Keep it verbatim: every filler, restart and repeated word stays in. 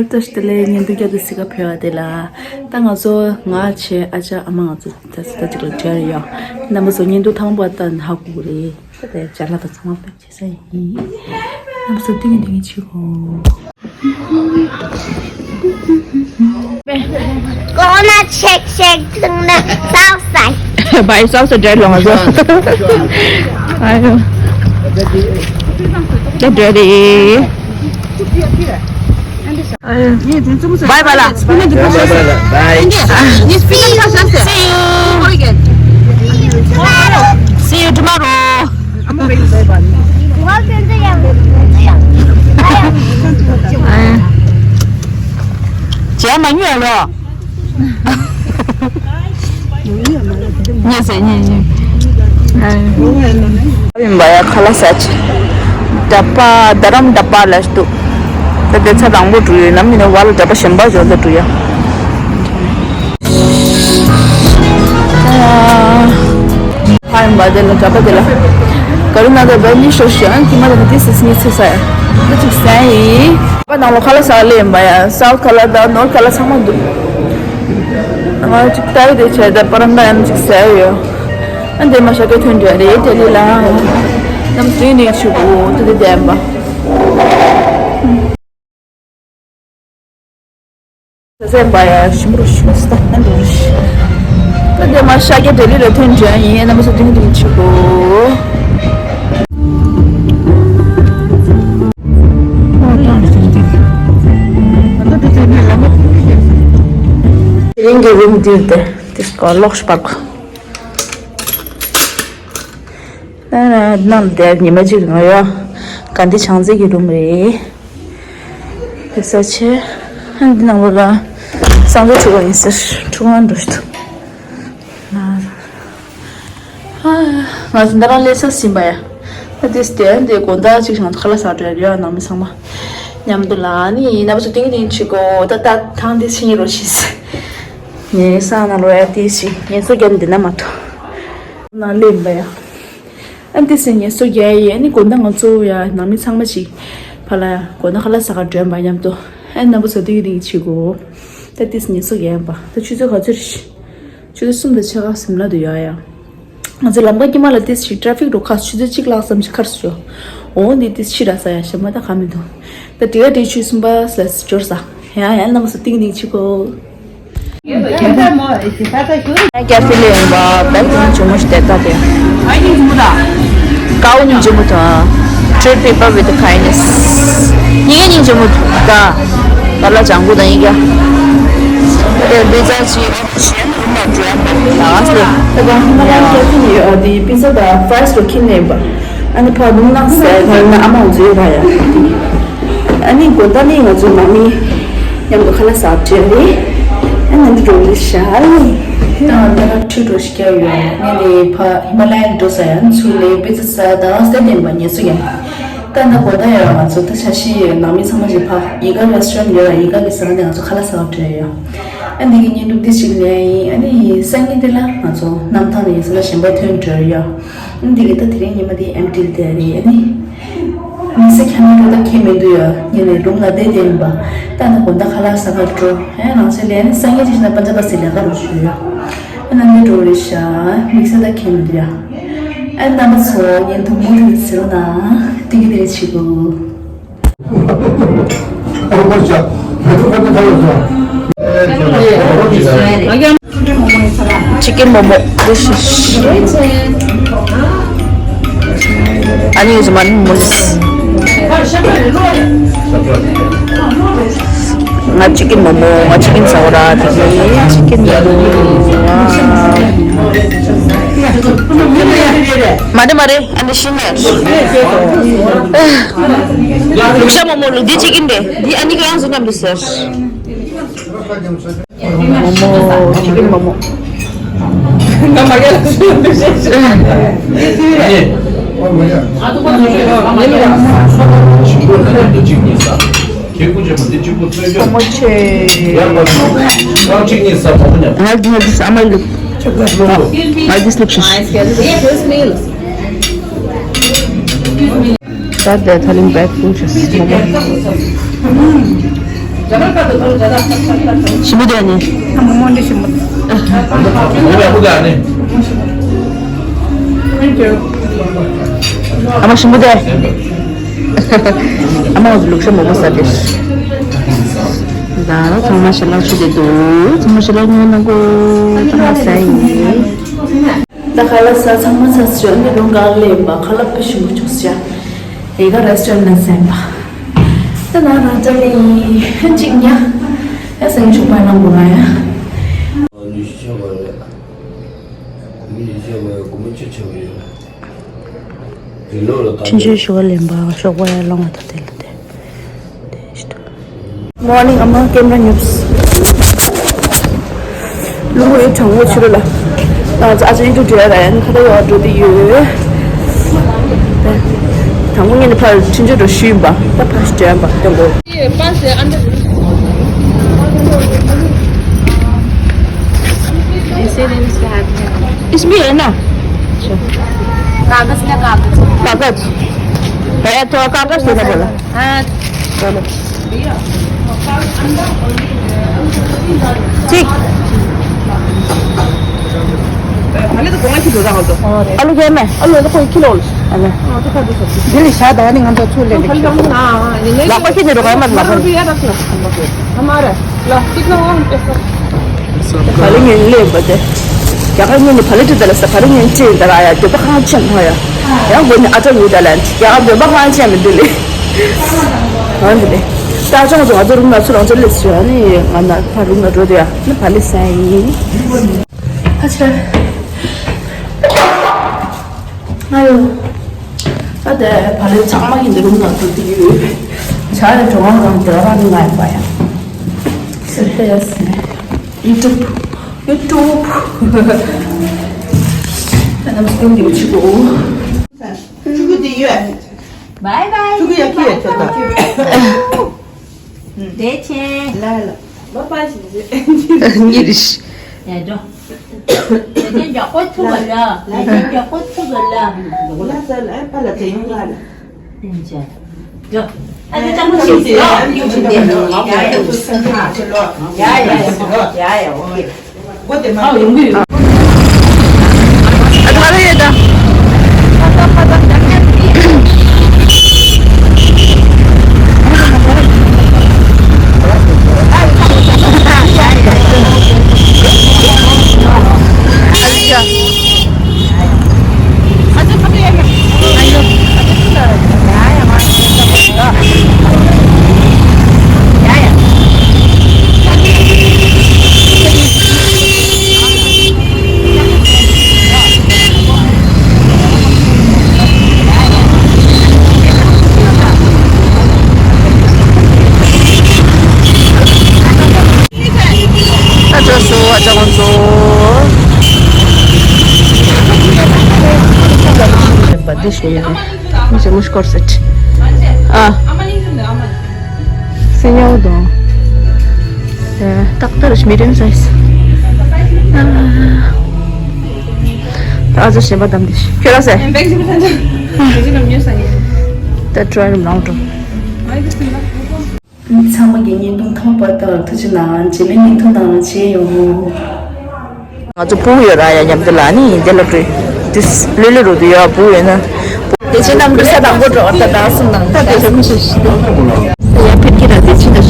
བཀྲ་ཤིས་བདེ་ལེགས། བརྙན་ཐུང་བསྐྱར་དུ་གཟིགས་ག་ཕེབས་པ་དེ་ལ། ད་ང་ཚོ་ང་བྱས་ཨ་ཅག་ཨ་མ་ང་ཚོ་ད་ད་ཅིག་ལ་བྲལ་ཡོད། རྣམ་པ་ཚོ་བརྙན་ཐུང་ཐང་པོ་ལྟ་ན་ཧ་གོ་གི་རེད། ད་དེ་ཅ་ལག་དང་ཚང་མ་པེག་བྱེད་ས་ཡིན། རྣམ་པ་ཚོ་ཏིང་ངེ་འཛིན་གྱིས་བྱེད་དགོས། Gonna check, check, the south side. By south side, right, long ago. Ayo. Get ready. Bye bye la. Bye bye la. Bye. See you. See you tomorrow. Bye bye. ཇེ་མ་ཉོས་ལོ། ཉེ་ཟེ་ཉེ་ཉེ། ཡིན་པ་ཡ་ཁ་ལག་ཟ་ཆེ། ཌ་པ་རྡ་རམ་ཌ་པ་ལ་འདུག་ད་དེ་ཚ་དང་པོ་འགྲོ་ཡོད་ནམ་ཡིན་ན་བ་ལ་ཌ་པ་གཞན་པ་འཇོག་ད་འགྲོ་ཡ། ཕ་ཡིན་པ་དེ་ལ་ཌ་པ་དེ་ལ། ག་རུ་ན་ད་བའི་ནི་ཤོ་ཤི་ཨན་ཀི་མ་ད་ཏི་སི་སི་ནི་ཚེ་ས་ཡ། ད་ཅིག་ཟ་ཡིན། པ་ནང་ལོ་ཁ་ལག་ཟ་ལེ་ཡིན་པ་ཡ། སའུ་ཐ་ཁ་ལག་དང་ནོར་ཐ་ཁ་ལག་ཚང་མ་འདུག་ང་ཅིག་ལྟ་ཡི་དེ་བྱས་ད་པ་རམ་ད་ཡང་ཅིག་ཟ་ཡོད། ཨ་འདི་མ་ཤ་ཀེ་ཐོན་འདྲ་རེད་དེ་ལི་ལ། ནམ་སུ་ཡིན་ནི་ཆུ་བོ་དེ་དེ་ལྡན་པ། ཟས་པ་ཡ་ཞིམ་རུ་ཞིམ་སྟ་ཨ་འདུག་ད་དེ་མ་ཤ་ཀེ་དེ་ལི་ལ་ཐོན་འདྲ་ཡིན་ནམ་སུ་ཏིང་ཏིང་ཆུ་བོ། དེ་རིང་གི་རུམ་འདིར་དེ་དེ་སྐོར་ལོག་སྤར་གོ། ནང་དེར་ཉི་མ་གཅིག་རིང་ཡོད། ག་འདི་བྱང་རྩེ་གི་རུམ་རེད། དེ་ས་ཆེ། འདི་ནང་ལོགས་ལ་སངས་རྒྱས་ཁྲི་གོང་ཡིན་ཟེར་ཁྲི་གོང་འགྲོ་ཤི་ཐུབ། ང་ཚོ་འདི་རང་ལས་ས་ཟིན་པ་ཡ། ད་དེ་སྟེ་འདི་དགོང་དག་ཅིག་ང་ཚོ་ཁ་ལག་ཟ་འགྲོ་ཡ་ཡོད་ནང་མི་ཚང་མ། མཉམ་དུ་ལ་ནི་ཡིན་ན་བ་ཚོ་ཏིང་ཏིང་ཆི་གོ་ད་ད་ཐང་དེ་ཕྱི་ཉིན་རོ་ཤི་ཟེར། ངའི་ས་ན་ལོ་ཡ་དེ་ཞིག་ངལ་གསོ་རྒྱབ་འདི་ན་མ་ཐོ། ན་ལེན་པ་ཡ། ཨ་འདི་སེ་ངལ་གསོ་རྒྱག་ཡ་ཡི་ཨ་ནི་དགོང་དག་ང་ཚོ་ཡ་ནང་མི་ཚང་མ་ཞིག་ཕ་ལ་ཡ་དགོང་དག་ཁ་ལག་ཟ་ག་འགྲོ་ཡ་མ་མཉམ་དུ་ཨ་ནི་རྣམ་པ་ཚོ་ཏིག་ཏིག་ཆི་གོ། ད་འདི་སེ་ངལ་གསོ་རྒྱག་ཡ་པ་ད་ཆུ་ཚོད་ག་ཚོད་རེད། ཆུ་ཚོད་གསུམ་དང་ཕྱེད་ཀ་ཟིན་ལ་འདུག་ཡ་ཡ། ང་ཚོ་ལམ་ཁ་དཀྱིལ་མ་ལ་ཏིས་ཞིག་ཊ་ཕིག་འགྲོ་ཁ་ཆུ་ཚོད་གཅིག་ལྷག་ཙམ་ཞིག་ཁར་སོ། འོ་འདི་ཏིས་ཕྱི་ར་ས་ཡ་ཞེ་མ་ད་ག་མི་འདུག་ད་དེ་ག་དེ་ཆུ་གསུམ་པ་སླེ་འབྱོར་ས། ཡ་ཡ་ལམ་སུ་ཏིང་ཏིང་ཆི་གོ། ཀ་ཧྥེ་ལས་ཡོང་བ་བལ་གྱི་ཇོ་མོ་ཞིག་དེ་ལྟ་དེ། ཀའོ་ཉིན་ཇོ་མོ་དང་། Treat people with kindness. ཉིན་ཉིན་ཇོ་མོ་དང་། བལ་ལ་ཇང་གུ་དང་ཡིན་ཀྱང་། དེ་འདི་ཙམ་ཞིག་གཞན་རུ་མ་འགྲོ་ཡ་མ་རེད་ལ་ཨ་སླེ། ད་གང་ཧི་མ་ལ་ཡན་ཀེ་ཕི་ནས་ཡོད་དེ་པི་ཛ་དང་ཕ་རའི་སི་རུ་ཁྱེར་ནས་ཡིན་པ། ཨ་ནི་ཕ་བུ་ནག་སེ་ང་ཡིན་ན་ཨ་མ་འོང་ཚོད་ཡོད་ར་ཡ། ཨ་ནི་དགོང་དག་ནི་ང་ཚོ་ནང་མི་མཉམ་དུ་ཁ་ལག་ཟ་བྲལ་རེད། ཨ་ནི་འདི་འགྲོ་རེད་ཤག་ཨ་ནི། ད་ང་ད་ཁ་ཁྲུས་འགྲོ་ཞིག་བསྐྱལ་ཡོད། ངས་ནི་ཕ་ཧི་མ་ལ་ཡན་འགྲོ་ས་ཡ་ཚུར་ལས་པི་ཛ་ཟ་དང་སེ་ལྡན་པ་ངལ་གསོ་ཡ། ད་ད་གོ་ད་ཡ་ང་ཚོ་ད་ཆ་ཤི་ནང་མི་ཚང་མ་ཞིག་ཕ་ཡི་ག་རེ་སི་ཊོ་རན་ཊི་ཡོད་ལ་ཡི་ག་གི་ས་ནས་ང་ཚོ་ཁ་ལག་ཟ་བ་བྲལ་ཡོད། ཨ་འདི་གི་བརྙན་ཐུང་འདི་ཞིག་ལེན་ཡིན། ཨ་ནི་སང་ཉིན་དེ་ལ་ང་ཚོ་གནམ་ཐང་ནས་ཡིན་ས་ལ་གཞན་པ་ཐོན་བྲལ་ཡོད། ཨ་འདི་གི་ད་དེ་རིང་ཉི་མ་དེ་ཨེམ་ཊི་དེ་རེད། ཨ་ནི་མི་ས་ཁྱམས་འགྲོ་ད་ཁྱེད་མི་འདུག་ཡོད་ཉིན་ནས་རུམ་ལ་བསྡད་བསྡད་ཡིན་པ། ད་ནི་དགོང་དག་ཁ་ལག་ཟ་ག་འགྲོ་ཨ་རང་ཚོའི་ལས་ཨ་ནི་སང་ཉིན་དེ་ཞིག་ན་པན་ཇ་པ་སི་ལས་ཀ་རུ་ཞུ་ཡོད། ཨ་ནི་འདི་འགྲོ་རེད་ཤག་མི་ས་ད་ཁྱེད་མི་འདུག་ཡ། ཨ་རྣམ་པ་ཚོ་ཉིན་ཐུང་མུ་མཐུད་ཟེར་ན་ཏིག་ཏིག་བྱེད་དགོས། ཅི་ཀིན་མོ་མོ། ཨ་ནི་ཡོད་མ་ནི་མོ་ལི། ང་ཅི་ཀིན་མོ་མོ། ང་ཅི་ཀིན་ཟ་བ་ར། དེ་ཅི་ཀིན་མོ་མོ། མ་རེད་མ་རེད། ཨ་ནི་ཤི་ནས། ལུག་ཤ་མོ་མོ་ལུག་འདི་ཅི་ཀིན་རེད། འདི་ཨ་ནི་ག་ཡང་བཟོ་མཉམ་དུ་ཟེར། མོ་མོ། ཅི་ཀིན་མོ་མོ། མོ་མོ་ཆེ། ང་འདི་ང་འདི་ཨ་མ་ལུག་ང་འདི་ལུག་ཤིས། ད་དེ་ཐ་ལིང་བེག་ཕུལ་ཆེ་མོ་མོ། ཞིམ་པོ་འདུག་ཨ་ནི། ཨ་མ་ཞིམ་པོ་འདུག་ཨ་མ་ལུག་ཤ་མོག་པོ་ཟ་དེ། ད་ཚང་མ་ཞལ་ལག་མཆོད་དེ་འདུག་ཚང་མ་ཞལ་ལག་ཉོ་ན་གོ། ཚང་མ་ཟ་ཡིན། ད་ཁ་ལག་ཟ་ཚང་མ་ཚར་སོང་། ཨ་ནི་རུང་གང་ལེན་པ་ཁ་ལག་དཔེ་ཞིམ་པོ་བྱུང་ཤག་དེ་ག་རེ་སི་ཊོ་རན་ནས་ཟིན་པ། ད་ན་རང་ཅག་ལས་ཧན་ཅིག་ཉ། ཡ་སེང་ཆུ་པ་ནང་གོ་ང་ཡ། ནུས་ཤུགས་ཆེ་བ་རེད། མི་ཡི་ཆེ་བ་ཡོད་གོ་མི་ཆུ་ཆེ་བ་ཡོད། རི་ལོ་ལ་ཆུན་ཆུན་ཞུ་བ་ལེན་པ་ཤོག་པ་ཡ་ལོང་བ་ད་དེ་ལ་དེ། Morning, ཨ་མ་ཀེམ་ར་ཉོབས། ལུང་བའི་གྲང་མོ་ཆུ་རུ་ལ། ང་ཚོ་ཨ་ཅག་ཡུ་ཊུབ་འགྲོ་ཡ་ར་ཡ་ནི་ཁ་ད་ཡོ་འགྲོ་དེ་ཡོད། དང་པོ་ངས་ནི་ཕར་ཆུན་ཆུན་འགྲོ་ཞུས་ཡིན་པ། ད་ཕར་ཞིག་འགྲོ་ཡ་ཡིན་པ་དང་པོ། इसमें है ना? कागज का कागज। कागज। भैया, थोड़ा कागज देना बोला। हाँ। चलो। ठीक। आलू क्या में? आलू तो कोई किलो। अरे। दिल्ली शायद आने हम तो छू ले। लपा के दे दो, मैं लपा। हमारा। ལ་གཅིག་ལ་འོང་། བ་ལི་ཉན་ལེ་བ་དེ། རྒྱ་གར་ཉན་ནི་བ་ལི་ཏི་དེ་ལ་ས་བ་ལི་ཉན་ཅི་ད་ར་ཡ་འདོད་པ་ཁང་ཆེན་ཧ་ཡ། ཡང་དགོས་ནི་ཨ་ཏྲ་ཡུ་ད་ལན་རྒྱ་གར་འདོད་པ་ཁང་ཆེན་མི་འདུག་ལེ། ཧ་འདི་ལེ། ད་ཅང་ཅང་ང་ཚོ་རུམ་ན་ཚུར་རང་ཚོ་ལེ་སུ་ཡ་ནི་ང་ན་ཕ་རུམ་ན་འགྲོ་དེ་ཡ་ནི་བ་ལི་སན་ཡིན། ཨ་ཆ། ང་ཡོ། ད་དེ་བ་ལི་ཚང་མ་ཡིན་འདི་རུམ་ན་འགྲོ་དེ་ཡོད། ཆ་རེ་གྲོང་རང་དེ་རང་ནི་ང་ཡིན་པ་ཡ། སེ་ཧེ་སེ། ཡུ་ཊུབ། ཡུ་ཊུབ། ཨ་ནམ་སྐུལ་གྱི་མི་ཆུ་གོ། ཕྲུ་གུ་དེ་ཡོད། བའི་བའི། ཕྲུ་གུ་ཡ་ཁི་ཡ་ཁྱོད་ད། བདེ་ཆེན། ལ་ལ། མ་པ་ཞིག་རེད། གཉིད་རིགས། ཡ་འགྲོ། བདེ་ཆེན་མགྱོགས་པོ་ཐུག་ག་ལ། བདེ་ཆེན་མགྱོགས་པོ་ཐུག་ག་ལ། ལ་ས་ལ་པ་ལ་དེ་ཡོང་ལ་ལ། འགྲོ། ཨ་ནི་ལྕམ་མོ་ཞིག་ཡ་ཡ་ཡ། ཡ་ཡ། ཨ་ད་ག་རེ་ཡོད་ད། ད་ཅོ་སོ་ཨ་ཅག་ཁོང་ཚོ། འདི་ཞུ་ཡ། མི་ཞེ་མུ་ཤི་ཀོར་སེ་ཊི། ཨ། སེ་ཉའོ་དང་། ཏག་ཏག་རེད། མི་ཌི་ཡམ་སའི་ཛི། ཨ་ཙི་ཞེན་པ་བསྡམས་ཏེ། ཁྱོད་ར་སེ། ད་ཊི་རའི་རུམ་ནང་འགྲོ། ཚང་མ་གི་བརྙན་ཐུང་མཐོང་བ་དང་ཐུགས་རྗེ་གནང་། རྗེས་མའི་བརྙན་ཐུང་ནང་ལ་མཇལ་ཡོང་། ང་ཚོ་སྤུ་གུ་ཡོད་ར་ཡ་མཉམ་དུ་ལ་ནི་འདི་ལ་འགྲོ། དུས་ལོ་ལོ་རུ་དུ་ཡོད་སྤུ་གུ་ཡོད་ན། དེ་ཕྱི་ནམ་དུ་ས་དང་པོ་འགྲོ་བར་ད་དང་གསུམ་དང་ད་དེ་ཚོ་མི་ཤེས་ཤི། ཡ་ཕེབས་ཀྱི་ར་དེ་ཕྱི་ན་